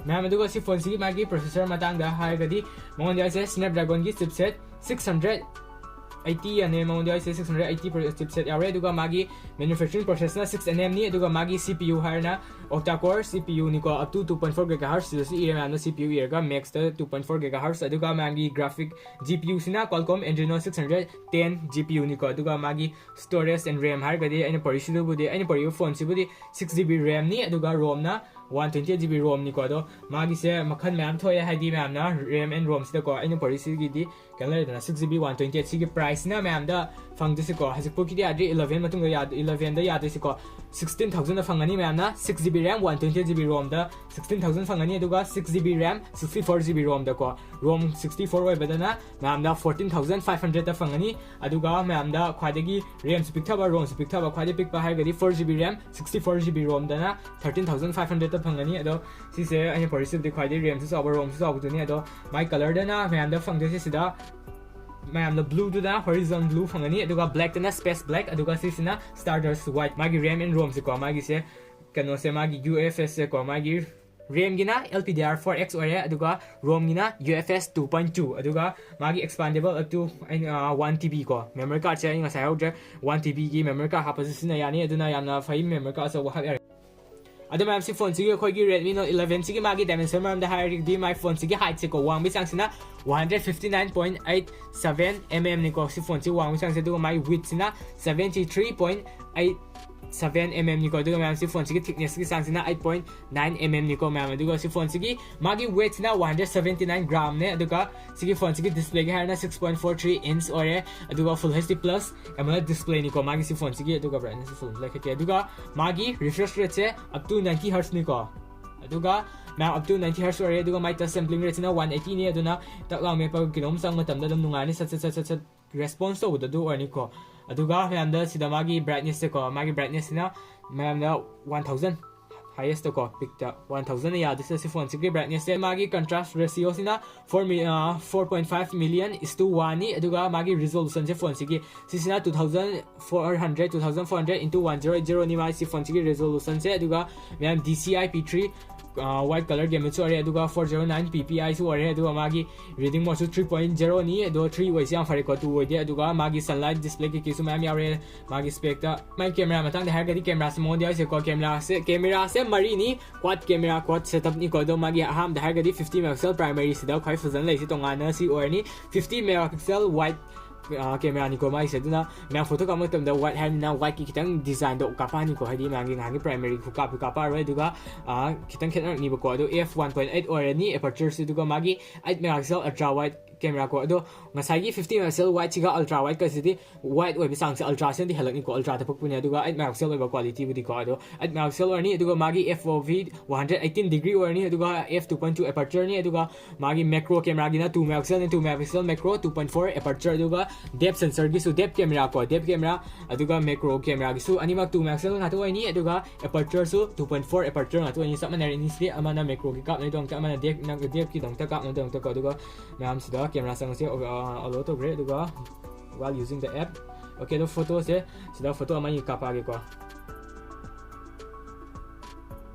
ꯃꯌꯥꯝ, ꯑꯗꯨꯒ ꯁꯤ phone ꯁꯤꯒꯤ ꯃꯥꯒꯤ processor ꯃꯇꯥꯡꯗ ꯍꯥꯏꯔꯒꯗꯤ, ꯃꯉꯣꯟꯗ ꯌꯥꯎꯔꯤꯁꯦ Snapdragon ꯒꯤ chipset six hundred eighty ꯌꯥꯅꯤ, ꯃꯉꯣꯟꯗ ꯑꯩꯁꯦ six hundred eighty chipset ꯌꯥꯎꯔꯦ꯫ ꯑꯗꯨꯒ ꯃꯥꯒꯤ manufacturing processꯅ six nm ꯅꯤ꯫ ꯑꯗꯨꯒ ꯃꯥꯒꯤ C P U ꯍꯥꯏꯔꯅ octa core C P U ꯅꯤꯀꯣ, up to two point four gigahertz ꯁꯤꯗꯁꯨ ꯏꯔꯦ ꯃꯌꯥꯝꯅ, C P U ꯏꯔꯒ max ꯇ two point four gigahertz꯫ ꯑꯗꯨꯒ ꯃꯥꯒꯤ graphic G P U ꯁꯤꯅ Qualcomm Adreno six hundred ten G P U ꯅꯤꯀꯣ꯫ ꯑꯗꯨꯒ ꯃꯥꯒꯤ storage and RAM ꯍꯥꯏꯔꯒꯗꯤ ꯑꯩꯅ ꯄꯣꯔꯤꯁꯤꯗꯕꯨꯗꯤ, ꯑꯩꯅ ꯄꯣꯔꯤꯕ phoneꯁꯤꯕꯨꯗꯤ six GB RAM ꯅꯤ꯫ ꯑꯗꯨꯒ ROMꯅ one twenty eight GB ROM ꯅꯤꯀꯣ꯫ ꯑꯗꯣ ꯃꯥꯒꯤꯁꯦ ꯃꯈꯜ ꯃꯌꯥꯝ ꯊꯣꯛꯑꯦ, ꯍꯥꯏꯗꯤ ꯃꯌꯥꯝꯅ RAM and ROMꯁꯤꯗꯀꯣ꯫ ꯑꯩꯅ ꯄꯣꯔꯤꯁꯤꯒꯤꯗꯤ ꯀꯩꯅꯣ ꯂꯩꯔꯦꯗꯅ, six GB one twenty eight꯫ ꯁꯤꯒꯤ priceꯁꯤꯅ ꯃꯌꯥꯝꯗ ꯐꯪꯗꯣꯏꯁꯤꯀꯣ, ꯍꯧꯖꯤꯛꯐꯥꯎꯒꯤꯗꯤ ꯌꯥꯗ꯭ꯔꯤ, eleven ꯃꯇꯨꯡꯗ ꯌꯥꯗ elevenꯗ ꯌꯥꯗꯣꯏꯁꯤꯀꯣ꯫ Sixteen thousandꯗ ꯐꯪꯒꯅꯤ ꯃꯌꯥꯝꯅ, six GB RAM one twenty eight GB ROMꯗ sixteen thousand ꯐꯪꯒꯅꯤ꯫ ꯑꯗꯨꯒ six GB RAM sixty four GB ROMꯗꯀꯣ, ROM sixty four ꯑꯣꯏꯕꯗꯅ ꯃꯌꯥꯝꯗ fourteen thousand five hundredꯇ ꯐꯪꯒꯅꯤ꯫ ꯑꯗꯨꯒ ꯃꯌꯥꯝꯗ ꯈ꯭ꯋꯥꯏꯗꯒꯤ RAMꯁꯨ ꯄꯤꯛꯊꯕ, ROMꯁꯨ ꯄꯤꯛꯊꯕ, ꯈ꯭ꯋꯥꯏꯗꯒꯤ ꯄꯤꯛꯄ ꯍꯥꯏꯔꯒꯗꯤ four GB RAM sixty four GB ROMꯗꯅ thirteen thousand five hundredꯇ ꯐꯪꯒꯅꯤ꯫ ꯑꯗꯣ ꯁꯤꯁꯦ ꯑꯩꯅ ꯄꯣꯔꯤꯁꯤꯕꯨꯗꯤ ꯈ꯭ꯋꯥꯏꯗꯒꯤ RAMꯁꯨ ꯆꯥꯎꯕ, ROMꯁꯨ ꯆꯥꯎꯕꯗꯨꯅꯤ꯫ ꯑꯗꯣ ꯃꯥꯏ colorꯗꯅ ꯃꯌꯥꯝꯗ ꯐꯪꯗꯣꯏꯁꯦ ꯁꯤꯗ, ꯃꯌꯥꯝꯗ blueꯗꯨꯅ Horizon Blue ꯐꯪꯒꯅꯤ, ꯑꯗꯨꯒ blackꯇꯅ Space Black, ꯑꯗꯨꯒ ꯁꯤꯁꯤꯅ Stardust White꯫ ꯃꯥꯒꯤ RAM and ROMꯁꯦꯀꯣ, ꯃꯥꯒꯤꯁꯦ ꯀꯩꯅꯣꯁꯦ, ꯃꯥꯒꯤ UFSꯁꯦꯀꯣ, ꯃꯥꯒꯤ RAMꯒꯤꯅ LPDDR4X ꯑꯣꯏꯔꯦ, ꯑꯗꯨꯒ ROMꯒꯤꯅ UFS two point two, ꯑꯗꯨꯒ ꯃꯥꯒꯤ expandable up to ꯑꯩꯅ, ꯑ, one TB ꯀꯣ, memory cardꯁꯦ ꯑꯩ ꯉꯁꯥꯏ ꯍꯥꯏꯍꯧꯗ꯭ꯔꯦ, one TBꯒꯤ memory card ꯍꯥꯞꯄꯁꯨ ꯁꯤꯖꯤꯟꯅ ꯌꯥꯅꯤ꯫ ꯑꯗꯨꯅ ꯌꯥꯝꯅ ꯐꯩ, memory card ꯑꯆꯧꯕ ꯍꯥꯞ ꯌꯥꯔꯦ꯫ ꯑꯗꯣ ꯃꯌꯥꯝ, ꯁꯤ phoneꯁꯤꯒꯤ, ꯑꯩꯈꯣꯏꯒꯤ Redmi Note elevenꯁꯤꯒꯤ ꯃꯥꯒꯤ dimension ꯃꯔꯝꯗ ꯍꯥꯏꯔꯒꯗꯤ, ꯃꯥꯏ phoneꯁꯤꯒꯤ heightꯁꯦꯀꯣ, ꯋꯥꯡꯕꯒꯤ ꯆꯥꯡꯁꯤꯅ one hundred fifty nine point eight seven mmꯅꯤꯀꯣ, ꯁꯤ phoneꯁꯤ ꯋꯥꯡꯕꯒꯤ ꯆꯥꯡꯁꯦ꯫ ꯑꯗꯨꯒ ꯃꯥꯒꯤ widthꯁꯤꯅ seventy three point eight seven mmꯅꯤꯀꯣ꯫ ꯑꯗꯨꯒ ꯃꯌꯥꯝ, ꯁꯤ phoneꯁꯤꯒꯤ thicknessꯀꯤ ꯆꯥꯡꯁꯤꯅ eight point nine mmꯅꯤꯀꯣ ꯃꯌꯥꯝ꯫ ꯑꯗꯨꯒ ꯁꯤ phoneꯁꯤꯒꯤ ꯃꯥꯒꯤ weightꯁꯤꯅ one hundred seventy nine gramꯅꯦ꯫ ꯑꯗꯨꯒ ꯁꯤꯒꯤ phoneꯁꯤꯒꯤ displayꯒꯤ ꯍꯥꯏꯔꯅ six point four three inch ꯑꯣꯏꯔꯦ꯫ ꯑꯗꯨꯒ Full HD plus AMOLED displayꯅꯤꯀꯣ ꯃꯥꯒꯤ ꯁꯤ phoneꯁꯤꯒꯤ꯫ ꯑꯗꯨꯒ brightness full ꯂꯩꯈꯠꯀꯦ꯫ ꯑꯗꯨꯒ ꯃꯥꯒꯤ refresh rateꯁꯦ up to ninety hertzꯅꯤꯀꯣ꯫ ꯑꯗꯨꯒ ꯃꯌꯥꯝ, up to ninety hertz ꯑꯣꯏꯔꯦ꯫ ꯑꯗꯨꯒ ꯃꯥꯏ touch sampling rateꯁꯤꯅ one eightyꯅꯤ꯫ ꯑꯗꯨꯅ ꯇꯛ ꯂꯥꯎ ꯃꯦꯠꯄ ꯀꯩꯅꯣꯝ ꯆꯪꯕ ꯃꯇꯝꯗ ꯑꯗꯨꯝ ꯅꯨꯡꯉꯥꯏꯅꯤ, ꯁꯠ ꯁꯠ ꯁꯠ ꯁꯠ ꯁꯠ response ꯇꯧꯕꯗꯣ ꯑꯗꯨ ꯑꯣꯏꯔꯅꯤꯀꯣ꯫ ꯑꯗꯨꯒ ꯃꯌꯥꯝꯗ ꯁꯤꯗ ꯃꯥꯒꯤ brightnessꯁꯦꯀꯣ, ꯃꯥꯒꯤ brightnessꯁꯤꯅ ꯃꯌꯥꯝꯗ one thousand, highestꯇꯀꯣ, peakꯇ one thousandꯅ ꯌꯥꯗꯣꯏꯁꯦ ꯁꯤ phoneꯁꯤꯒꯤ brightnessꯁꯦ꯫ ꯃꯥꯒꯤ contrast ratioꯁꯤꯅ four mi-, ꯑ, four point five million is to oneꯅꯤ꯫ ꯑꯗꯨꯒ ꯃꯥꯒꯤ resolutionꯁꯦ phoneꯁꯤꯒꯤ, ꯁꯤꯁꯤꯅ two thousand four hundred, two thousand four hundred into one zero eight zeroꯅꯤ ꯃꯥꯒꯤ ꯁꯤ phoneꯁꯤꯒꯤ resolutionꯁꯦ꯫ ꯑꯗꯨꯒ ꯃꯌꯥꯝ DCI P three white colour ꯒꯦꯝꯕꯤꯠꯁꯨ ꯑꯣꯏꯔꯦ, ꯑꯗꯨꯒ four zero nine P P I ꯁꯨ ꯑꯣꯏꯔꯦ, ꯑꯗꯨꯒ ꯃꯥꯒꯤ ꯔꯤꯗꯤꯡ ꯃꯣꯗꯁꯨ three point zero ꯅꯤ, ꯑꯗꯣ three ꯑꯣꯏꯁꯦ ꯌꯥꯝ ꯐꯔꯦꯀꯣ, two ꯑꯣꯏꯗꯦ꯫ ꯑꯗꯨꯒ ꯃꯥꯒꯤ sunlight display ꯀꯩꯀꯩꯁꯨ ꯃꯌꯥꯝ ꯌꯥꯎꯔꯦ ꯃꯥꯒꯤ ꯁ꯭ꯄꯦꯛꯇ꯫ ꯃꯥꯒꯤ ꯀꯦꯃꯦꯔꯥ ꯃꯇꯥꯡꯗ ꯍꯥꯏꯔꯒꯗꯤ ꯀꯦꯃꯦꯔꯥꯁꯦ ꯃꯉꯣꯟꯗ ꯌꯥꯎꯔꯤꯁꯦꯀꯣ, ꯀꯦꯃꯦꯔꯥꯁꯦ, ꯀꯦꯃꯦꯔꯥꯁꯦ ꯃꯔꯤꯅꯤ, quad camera, quad setup ꯅꯤꯀꯣ꯫ ꯑꯗꯣ ꯃꯥꯒꯤ ꯑꯍꯥꯟꯕꯗ ꯍꯥꯏꯔꯒꯗꯤ fifty megapixel primary ꯁꯤꯗ ꯈ꯭ꯋꯥꯏ ꯐꯖꯅ ꯂꯩꯁꯦ ꯇꯣꯉꯥꯟꯅ ꯁꯤ ꯑꯣꯏꯔꯅꯤ, fifty megapixel wide ꯀꯦꯃꯦꯔꯥꯅꯤꯀꯣ ꯃꯥꯒꯤꯁꯦ꯫ ꯑꯗꯨꯅ ꯃꯌꯥꯝ ꯐꯣꯇꯣ ꯀꯥꯞꯄ ꯃꯇꯝꯗ ꯋꯥꯏꯠ ꯍꯥꯏꯕꯅꯤꯅ ꯋꯥꯏꯠꯀꯤ ꯈꯤꯇꯪ ꯗꯤꯖꯥꯏꯟꯗꯣ ꯀꯥꯞꯄꯛꯑꯅꯤꯀꯣ, ꯍꯥꯏꯗꯤ ꯃꯌꯥꯝꯒꯤ ꯅꯍꯥꯟꯒꯤ ꯄ꯭ꯔꯥꯏꯃꯔꯤ ꯈꯨꯀꯥꯞꯇꯨ ꯀꯥꯞꯄꯛꯑꯔꯣꯏ꯫ ꯑꯗꯨꯒ ꯑꯥ, ꯈꯤꯇꯪ ꯈꯦꯠꯅꯔꯛꯅꯤꯕꯀꯣ꯫ ꯑꯗꯣ F one point eight ꯑꯣꯏꯔꯅꯤ ꯑꯦꯄꯔꯆꯔꯁꯤ, ꯑꯗꯨꯒ ꯃꯥꯒꯤ eight megapixel ultra wide camera ꯀꯣ꯫ ꯑꯗꯣ ꯉꯁꯥꯏꯒꯤ fifty megapixel ꯋꯥꯏꯠꯁꯤꯒ ꯑꯜꯇ꯭ꯔꯥ ꯋꯥꯏꯠꯀꯁꯤꯗꯤ ꯋꯥꯏꯠ ꯑꯣꯏꯕ ꯆꯥꯡꯁꯦ ꯑꯜꯇ꯭ꯔꯥꯁꯤꯅꯗꯤ ꯍꯦꯜꯂꯛꯅꯤꯀꯣ, ꯑꯜꯇ꯭ꯔꯥꯗ ꯄꯛꯄꯅꯦ꯫ ꯑꯗꯨꯒ eight megapixel ꯑꯣꯏꯕ ꯀ꯭ꯋꯥꯂꯤꯇꯤꯕꯨꯗꯤꯀꯣ꯫ ꯑꯗꯣ eight megapixel ꯑꯣꯏꯔꯅꯤ, ꯑꯗꯨꯒ ꯃꯥꯒꯤ F O V one hundred eighteen degree ꯑꯣꯏꯔꯅꯤ, ꯑꯗꯨꯒ F two point two ꯑꯦꯄꯔꯆꯔꯅꯤ, ꯑꯗꯨꯒ ꯃꯥꯒꯤ ꯃꯦꯀ꯭ꯔꯣ ꯀꯦꯃꯦꯔꯥꯒꯤꯅ two megapixelꯅꯤ, two megapixel macro, two point four aperture, ꯑꯗꯨꯒ depth sensorꯒꯤꯁꯨ depth camera ꯀꯣ, depth camera, ꯑꯗꯨꯒ ꯃꯦꯀ꯭ꯔꯣ ꯀꯦꯃꯦꯔꯥꯒꯤꯁꯨ ꯑꯅꯤꯃꯛ two megapixel ꯉꯥꯛꯇ ꯑꯣꯏꯅꯤ, ꯑꯗꯨꯒ ꯑꯦꯄꯔꯆꯔꯁꯨ two point four ꯑꯦꯄꯔꯆꯔ ꯉꯥꯛꯇ ꯑꯣꯏꯅꯤ꯫ ꯆꯞ ꯃꯥꯟꯅꯔꯦ ꯑꯅꯤꯁꯤꯗꯤ, ꯑꯃꯅ ꯃꯦꯀ꯭ꯔꯣꯒꯤ ꯀꯥꯞꯅꯕꯒꯤꯗꯃꯛꯇ, ꯑꯃꯅ depth, depthꯀꯤꯗꯃꯛꯇ ꯀꯥꯞꯅꯕꯒꯤꯗꯃꯛꯇꯀꯣ꯫ ꯑꯗꯨꯒ ꯃꯌꯥꯝꯁꯤꯗ ꯀꯦꯃꯦꯔꯥ ꯆꯪꯉꯁꯦ, ꯑ, allow ꯇꯧꯈ꯭ꯔꯦ, ꯑꯗꯨꯒ while using the app, okay, ꯑꯗꯣ ꯐꯣꯇꯣꯁꯦ ꯁꯤꯗ ꯐꯣꯇꯣ ꯑꯃꯅꯤ ꯀꯥꯞꯄꯛꯑꯒꯦꯀꯣ꯫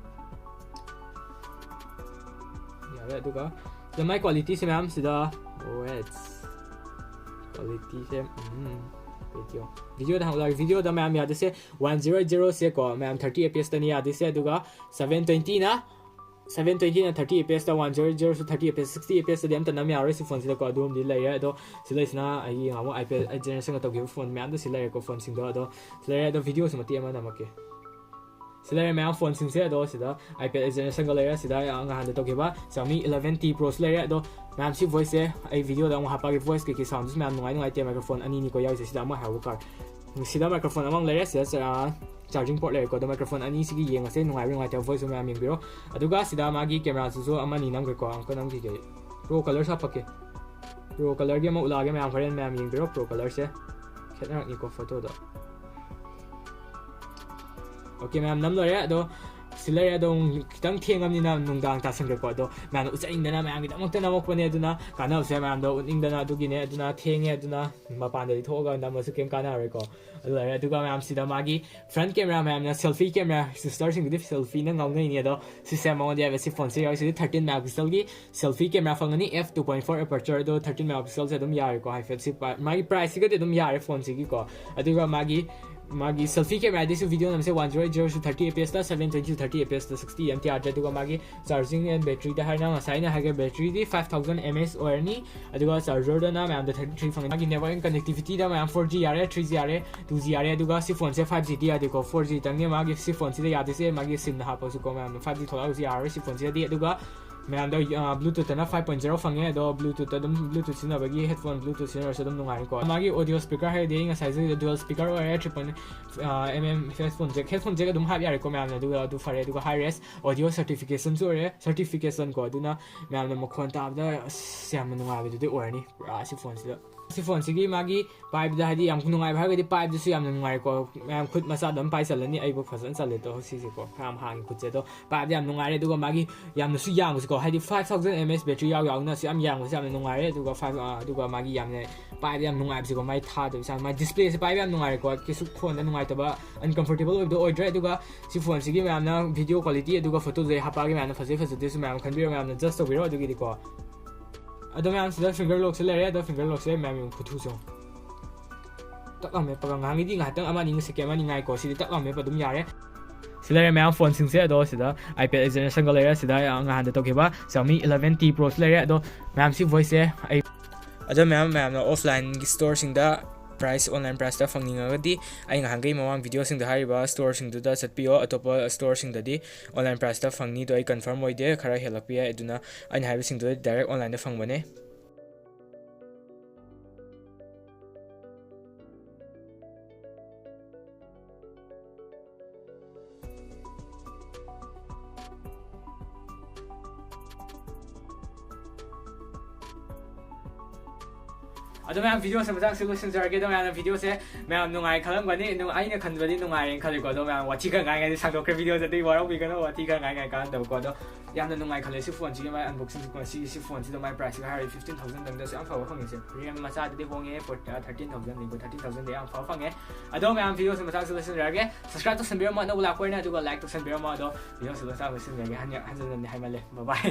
ꯌꯥꯔꯦ꯫ ꯑꯗꯨꯒ ꯁꯤꯗ ꯃꯥꯏ ꯀ꯭ꯋꯥꯂꯤꯇꯤꯁꯦ ꯃꯌꯥꯝ ꯁꯤꯗ, ꯋꯦꯠ, ꯀ꯭ꯋꯥꯂꯤꯇꯤꯁꯦ, ꯎꯝ, ꯚꯤꯗꯤꯑꯣ, ꯚꯤꯗꯤꯑꯣꯗ ꯍꯪꯂꯛꯑꯒꯦ꯫ ꯚꯤꯗꯤꯑꯣꯗ ꯃꯌꯥꯝ ꯌꯥꯗꯣꯏꯁꯦ one zero eight zero ꯁꯦꯀꯣ, ꯃꯌꯥꯝ thirty F P S ꯇꯅꯤ ꯌꯥꯗꯣꯏꯁꯦ, ꯑꯗꯨꯒ seven twentyꯅ, seven twentyꯅ thirty F P S ꯇ, one zero eight zero ꯁꯨ thirty F P S, sixty F P S ꯇꯗꯤ ꯑꯝꯇ ꯅꯝ ꯌꯥꯔꯣꯏ꯫ ꯁꯤ ꯐꯣꯟꯁꯤꯗꯀꯣ ꯑꯗꯨꯝꯗꯤ ꯂꯩꯔꯦ꯫ ꯑꯗꯣ ꯁꯤꯗꯩꯁꯤꯅ ꯑꯩꯒꯤ ꯉꯍꯥꯟꯃꯨꯛ iPad eight generationꯒ ꯇꯧꯈꯤꯕ ꯐꯣꯟ ꯃꯌꯥꯝꯗꯣ ꯁꯤ ꯂꯩꯔꯦꯀꯣ, ꯐꯣꯟꯁꯤꯡꯗꯣ꯫ ꯑꯗꯣ ꯁꯤ ꯂꯩꯔꯦ꯫ ꯑꯗꯣ ꯚꯤꯗꯤꯑꯣꯁꯨ ꯃꯇꯦꯛ ꯑꯃ ꯅꯝꯃꯛꯀꯦ꯫ ꯁꯤ ꯂꯩꯔꯦ ꯃꯌꯥꯝ ꯐꯣꯟꯁꯤꯡꯁꯦ꯫ ꯑꯗꯣ ꯁꯤꯗ iPad eight generationꯒ ꯂꯩꯔꯦ꯫ ꯁꯤꯗ ꯉꯍꯥꯟꯗ ꯇꯧꯈꯤꯕ Xiaomi eleven T Proꯁꯨ ꯂꯩꯔꯦ꯫ ꯑꯗꯣ ꯃꯌꯥꯝ ꯁꯤ voiceꯁꯦ ꯑꯩ ꯚꯤꯗꯤꯑꯣꯗ ꯑꯃꯨꯛ ꯍꯥꯞꯄꯛꯑꯒꯦ꯫ Voice ꯀꯩꯀꯩ soundꯁꯨ ꯃꯌꯥꯝ ꯅꯨꯡꯉꯥꯏ ꯅꯨꯡꯉꯥꯏꯇꯦ꯫ Microphone ꯑꯅꯤꯅꯤꯀꯣ ꯌꯥꯎꯔꯤꯁꯦ꯫ ꯁꯤꯗ ꯑꯃ ꯍꯥꯏꯍꯧꯕ ꯀꯥꯎꯔꯦ꯫ ꯁꯤꯗ microphone ꯑꯃ ꯂꯩꯔꯦ꯫ ꯁꯤꯗ ꯆꯥ-, charging port ꯂꯩꯔꯦꯀꯣ꯫ ꯑꯗꯣ microphone ꯑꯅꯤꯁꯤꯒꯤ ꯌꯦꯡꯉꯁꯦ, ꯅꯨꯡꯉꯥꯏꯕ ꯅꯨꯡꯉꯥꯏꯇꯕ voiceꯁꯨ ꯃꯌꯥꯝ ꯌꯦꯡꯕꯤꯔꯣ꯫ ꯑꯗꯨꯒ ꯁꯤꯗ ꯃꯥꯒꯤ cameraꯁꯤꯁꯨ ꯑꯃꯅꯤ ꯅꯝꯈ꯭ꯔꯦꯀꯣ꯫ ꯑꯃꯨꯛꯀ ꯅꯝꯈꯤꯒꯦ꯫ Pro colorꯁꯨ ꯍꯥꯞꯄꯛꯀꯦ꯫ Pro colorꯒꯤ ꯑꯃ ꯎꯠꯂꯛꯑꯒꯦ ꯃꯌꯥꯝ, ꯍꯣꯔꯦꯟ ꯃꯌꯥꯝ ꯌꯦꯡꯕꯤꯔꯣ꯫ Pro colorꯁꯦ ꯈꯦꯠꯅꯔꯛꯅꯤꯀꯣ ꯐꯣꯇꯣꯗꯣ꯫ Okay, ꯃꯌꯥꯝ ꯅꯝ ꯂꯣꯏꯔꯦ꯫ ꯑꯗꯣ ꯁꯤ ꯂꯩꯔꯦ꯫ ꯑꯗꯣ ꯈꯤꯇꯪ ꯊꯦꯡꯉꯕꯅꯤꯅ ꯅꯨꯡꯗꯥꯡ ꯇꯥꯁꯟꯈ꯭ꯔꯦꯀꯣ꯫ ꯑꯗꯣ ꯃꯌꯥꯝꯅ ꯎꯠꯆꯅꯤꯡꯗꯅ ꯃꯌꯥꯝꯒꯤꯗꯃꯛꯇ ꯅꯝꯃꯛꯄꯅꯦ, ꯑꯗꯨꯅ ꯀꯥꯟꯅꯕꯁꯦ ꯃꯌꯥꯝꯗ ꯎꯠꯅꯤꯡꯗꯅ꯫ ꯑꯗꯨꯒꯤꯅꯦ꯫ ꯑꯗꯨꯅ ꯊꯦꯡꯉꯦ, ꯑꯗꯨꯅ ꯃꯄꯥꯟꯗꯗꯤ ꯊꯣꯛꯑꯒ ꯅꯝꯃꯁꯨ ꯀꯩꯝ ꯀꯥꯟꯅꯔꯣꯏꯀꯣ꯫ ꯑꯗꯨ ꯂꯩꯔꯦ꯫ ꯑꯗꯨꯒ ꯃꯌꯥꯝꯁꯤꯗ ꯃꯥꯒꯤ front camera, ꯃꯌꯥꯝꯅ selfie camera, sisterꯁꯤꯡꯗꯨꯗꯤ selfieꯅ ꯉꯥꯎꯅꯩꯅꯤ꯫ ꯑꯗꯣ ꯁꯤꯁꯦ ꯃꯉꯣꯟꯗ ꯌꯥꯏꯕ꯫ ꯁꯤ phoneꯁꯦ ꯌꯥꯎꯔꯤꯁꯤꯗꯤ thirteen megapixelꯒꯤ selfie camera ꯐꯪꯒꯅꯤ, f two point four aperture꯫ ꯑꯗꯣ thirteen megapixelꯁꯦ ꯑꯗꯨꯝ ꯌꯥꯔꯦꯀꯣ꯫ ꯍꯥꯏꯐꯦꯠ ꯁꯤ ꯄꯥ-, ꯃꯥꯒꯤ priceꯁꯤꯒꯗꯤ ꯑꯗꯨꯝ ꯌꯥꯔꯦ phoneꯁꯤꯒꯤꯀꯣ꯫ ꯑꯗꯨꯒ ꯃꯥꯒꯤ ꯃꯥꯒꯤ selfie cameraꯗꯤꯁꯨ video ꯅꯝꯁꯦ one zero eight zero to thirty fps ꯇ, seven twenty to thirty fps ꯇ, sixty MTR ꯗ꯫ ꯑꯗꯨꯒ ꯃꯥꯒꯤ charging and batteryꯗ ꯍꯥꯏꯔꯒ ꯉꯁꯥꯏ ꯑꯩꯅ ꯍꯥꯏꯈ꯭ꯔꯦ, batteryꯗꯤ five thousand mAh ꯑꯣꯏꯔꯅꯤ꯫ ꯑꯗꯨꯒ chargerꯗꯅ ꯃꯌꯥꯝꯗ thirty three ꯐꯪꯉꯦ꯫ ꯃꯥꯒꯤ network and connectivityꯗ ꯃꯌꯥꯝ four G ꯌꯥꯔꯦ, three G ꯌꯥꯔꯦ, two G ꯌꯥꯔꯦ꯫ ꯑꯗꯨꯒ ꯁꯤ phoneꯁꯦ five Gꯗꯤ ꯌꯥꯗꯦꯀꯣ, four G ꯇꯪꯅꯦ ꯃꯥꯒꯤ ꯁꯤ phoneꯁꯤꯗ ꯌꯥꯗꯣꯏꯁꯦ꯫ ꯃꯥꯒꯤ SIMꯅ ꯍꯥꯞꯄꯁꯨꯀꯣ ꯃꯌꯥꯝꯅ five G ꯊꯣꯛꯂꯛꯑꯒꯁꯨ ꯌꯥꯔꯔꯣꯏ ꯁꯤ phoneꯁꯤꯗꯗꯤ꯫ ꯑꯗꯨꯒ ꯃꯌꯥꯝꯗ, ꯑ, Bluetoothꯇꯅ five point zero ꯐꯪꯉꯦ꯫ ꯑꯗꯣ Bluetoothꯇ ꯑꯗꯨꯝ, Bluetooth ꯁꯤꯖꯤꯟꯅꯕꯒꯤ headphone Bluetooth ꯁꯤꯖꯤꯟꯅꯔꯁꯨ ꯑꯗꯨꯝ ꯅꯨꯡꯉꯥꯏꯔꯦꯀꯣ꯫ ꯃꯥꯒꯤ audio speaker ꯍꯥꯏꯔꯗꯤ ꯑꯩ ꯉꯁꯥꯏꯁꯨ dual speaker ꯑꯣꯏꯔꯦ, triple, ꯑ, MM headphone jack, headphone jack ꯑꯗꯨꯝ ꯍꯥꯞ ꯌꯥꯔꯦꯀꯣ ꯃꯌꯥꯝꯅ꯫ ꯑꯗꯨꯒ ꯑꯗꯨ ꯐꯔꯦ꯫ ꯑꯗꯨꯒ high res audio certificationꯁꯨ ꯑꯣꯏꯔꯦ, certification ꯀꯣ꯫ ꯑꯗꯨꯅ ꯃꯌꯥꯝꯅ ꯃꯈꯣꯟ ꯇꯥꯕꯗ ꯑꯁ ꯌꯥꯝꯅ ꯅꯨꯡꯉꯥꯏꯕꯗꯨꯗꯤ ꯑꯣꯏꯔꯅꯤ ꯄꯨꯔꯥ ꯁꯤ phoneꯁꯤꯗ꯫ ꯁꯤ phoneꯁꯤꯒꯤ ꯃꯥꯒꯤ ꯄꯥꯏꯕꯗ ꯍꯥꯏꯗꯤ ꯌꯥꯝ ꯅꯨꯡꯉꯥꯏꯕ ꯍꯥꯏꯔꯒꯗꯤ ꯄꯥꯏꯕꯗꯁꯨ ꯌꯥꯝꯅ ꯅꯨꯡꯉꯥꯏꯀꯣ꯫ ꯃꯌꯥꯝ ꯈꯨꯠ ꯃꯆꯥꯗ ꯑꯗꯨꯝ ꯄꯥꯏꯁꯜꯂꯅꯤ꯫ ꯑꯩꯕꯨ ꯐꯖꯅ ꯆꯜꯂꯦ ꯇꯣ ꯁꯤꯁꯦꯀꯣ, ꯌꯥꯝ ꯍꯥꯡꯉꯤ ꯈꯨꯠꯁꯦ꯫ ꯑꯗꯣ ꯄꯥꯏꯕꯗ ꯌꯥꯝ ꯅꯨꯡꯉꯥꯏꯔꯦ꯫ ꯑꯗꯨꯒ ꯃꯥꯒꯤ ꯌꯥꯝꯅꯁꯨ ꯌꯥꯡꯕꯁꯤꯀꯣ, ꯍꯥꯏꯗꯤ five thousand mAh battery ꯌꯥꯎ ꯌꯥꯎꯅꯁꯨ ꯌꯥꯝ ꯌꯥꯡꯕꯁꯦ ꯌꯥꯝꯅ ꯅꯨꯡꯉꯥꯏꯔꯦ꯫ ꯑꯗꯨꯒ five, ꯑ, ꯑꯗꯨꯒ ꯃꯥꯒꯤ ꯌꯥꯝꯅ ꯄꯥꯏꯕ ꯌꯥꯝ ꯅꯨꯡꯉꯥꯏꯕꯁꯤꯀꯣ, ꯃꯥꯒꯤ displayꯁꯦ ꯄꯥꯏꯕ ꯌꯥꯝ ꯅꯨꯡꯉꯥꯏꯔꯦꯀꯣ꯫ ꯀꯩꯁꯨ ꯈꯣꯟꯗ ꯅꯨꯡꯉꯥꯏꯇꯕ, uncomfortable ꯑꯣꯏꯕꯗꯣ ꯑꯣꯏꯗ꯭ꯔꯦ꯫ ꯑꯗꯨꯒ ꯁꯤ phoneꯁꯤꯒꯤ ꯃꯌꯥꯝꯅ video quality ꯑꯗꯨꯒ photoꯁꯦ ꯍꯥꯞꯄꯛꯑꯒꯦ, ꯃꯌꯥꯝꯅ ꯐꯖꯩ ꯐꯖꯗꯦꯁꯨ ꯃꯌꯥꯝ ꯈꯟꯕꯤꯔꯣ, ꯃꯌꯥꯝꯅ judge ꯇꯧꯕꯤꯔꯣ꯫ ꯑꯗꯨꯒꯤꯗꯤꯀꯣ ꯑꯗꯣ ꯃꯌꯥꯝꯁꯤꯗ finger lockꯁꯦ ꯂꯩꯔꯦ꯫ ꯑꯗꯣ finger lockꯁꯦ ꯃꯌꯥꯝ ꯌꯦꯡꯉꯨ, ꯈꯨꯊꯨꯁꯦ ꯌꯦꯡꯉꯨ꯫ ꯇꯛ ꯂꯥꯎ ꯃꯦꯠꯄꯒ ꯉꯥꯏꯍꯥꯛꯀꯤꯗꯤ, ꯉꯥꯏꯍꯥꯛꯇꯪ ꯑꯃ ꯑꯅꯤ second ꯑꯃ ꯑꯅꯤ ꯉꯥꯏꯀꯣ꯫ ꯁꯤꯗꯤ ꯇꯛ ꯂꯥꯎ ꯃꯦꯠꯄ ꯑꯗꯨꯝ ꯌꯥꯔꯦ꯫ ꯁꯤ ꯂꯩꯔꯦ ꯃꯌꯥꯝ phoneꯁꯤꯡꯁꯦ꯫ ꯑꯗꯣ ꯁꯤꯗ iPad Air Generationꯒ ꯂꯩꯔꯦ꯫ ꯁꯤꯗ ꯉꯍꯥꯟꯗ ꯇꯧꯈꯤꯕ Xiaomi eleven T Proꯁꯨ ꯂꯩꯔꯦ꯫ ꯑꯗꯣ ꯃꯌꯥꯝ ꯁꯤ voiceꯁꯦ ꯑꯩ ꯑꯗꯣ ꯃꯌꯥꯝ, ꯃꯌꯥꯝꯅ offlineꯒꯤ storeꯁꯤꯡꯗ price, online priceꯇ ꯐꯪꯅꯤꯡꯉꯒꯗꯤ ꯑꯩ ꯉꯍꯥꯟꯈꯩ ꯃꯃꯥꯡ videoꯁꯤꯡꯗ ꯍꯥꯏꯔꯤꯕ storeꯁꯤꯡꯗꯨꯗ ꯆꯠꯄꯤꯌꯣ꯫ ꯑꯇꯣꯞꯄ storeꯁꯤꯡꯗꯗꯤ online priceꯇ ꯐꯪꯅꯤꯗꯣ ꯑꯩ confirm ꯑꯣꯏꯗꯦ, ꯈꯔ ꯍꯦꯜꯂꯛꯄ ꯌꯥꯏ꯫ ꯑꯗꯨꯅ ꯑꯩꯅ ꯍꯥꯏꯕꯁꯤꯡꯗꯣ direct onlineꯗ ꯐꯪꯕꯅꯦ꯫ ꯑꯗꯣ ꯃꯌꯥꯝ videoꯁꯦ ꯃꯇꯥꯡꯁꯤ ꯂꯣꯏꯁꯤꯟꯖꯔꯒꯦ꯫ ꯑꯗꯣ ꯃꯌꯥꯝꯅ videoꯁꯦ ꯃꯌꯥꯝ ꯅꯨꯡꯉꯥꯏ ꯈꯜꯂꯝꯒꯅꯤ꯫ ꯅꯨꯡ-, ꯑꯩꯅ ꯈꯟꯕꯗꯤ ꯅꯨꯡꯉꯥꯏꯔꯦꯅ ꯈꯜꯂꯤꯀꯣ꯫ ꯑꯗꯣ ꯃꯌꯥꯝ ꯋꯥꯊꯤ ꯈꯔ ꯉꯥꯡꯉꯗꯤ ꯁꯥꯡꯗꯣꯛꯈ꯭ꯔꯦ videoꯁꯦ, ꯑꯗꯨꯒꯤ ꯋꯥꯔꯧꯕꯤꯒꯅꯨ, ꯋꯥꯊꯤ ꯈꯔ ꯉꯥꯡꯉꯥꯏ ꯀꯥꯟꯅꯗꯕꯀꯣ꯫ ꯑꯗꯣ ꯌꯥꯝꯅ ꯅꯨꯡꯉꯥꯏ ꯈꯜꯂꯦ ꯁꯤ phoneꯁꯤꯒꯤ ꯃꯥꯏ unboxing꯫ ꯁꯤ, ꯁꯤ phoneꯁꯤꯗ ꯃꯥꯏ priceꯁꯤꯒ ꯍꯥꯏꯔꯗꯤ fifteen thousand ꯗꯪꯗꯁꯨ ꯌꯥꯝ ꯐꯕ ꯐꯪꯉꯤꯁꯦ꯫ Realme ꯃꯆꯥꯗꯗꯤ ꯍꯣꯡꯉꯦ, ꯐꯣꯔ-, ꯑ, thirteen thousand ꯅꯤꯀꯣ, thirteen thousand ꯗ ꯌꯥꯝ ꯐꯕ ꯐꯪꯉꯦ꯫ ꯑꯗꯣ ꯃꯌꯥꯝ videoꯁꯦ ꯃꯇꯥꯡꯁꯤ ꯂꯣꯏꯁꯤꯟꯖꯔꯒꯦ꯫ Subscribe ꯇꯧꯁꯟꯕꯤꯔꯝꯃꯣ ꯑꯅꯧꯕ ꯂꯥꯛꯄ ꯑꯣꯏꯅ, ꯑꯗꯨꯒ like ꯇꯧꯁꯟꯕꯤꯔꯝꯃꯣ꯫ ꯑꯗꯣ videoꯁꯦ ꯃꯇꯥꯡ ꯂꯣꯏꯁꯤꯟꯖꯔꯒꯦ꯫ ꯍꯟ-, ꯍꯟꯖꯟ ꯍꯟꯖꯟꯅꯗꯤ ꯍꯥꯏꯃꯜꯂꯦ꯫ Bye bye꯫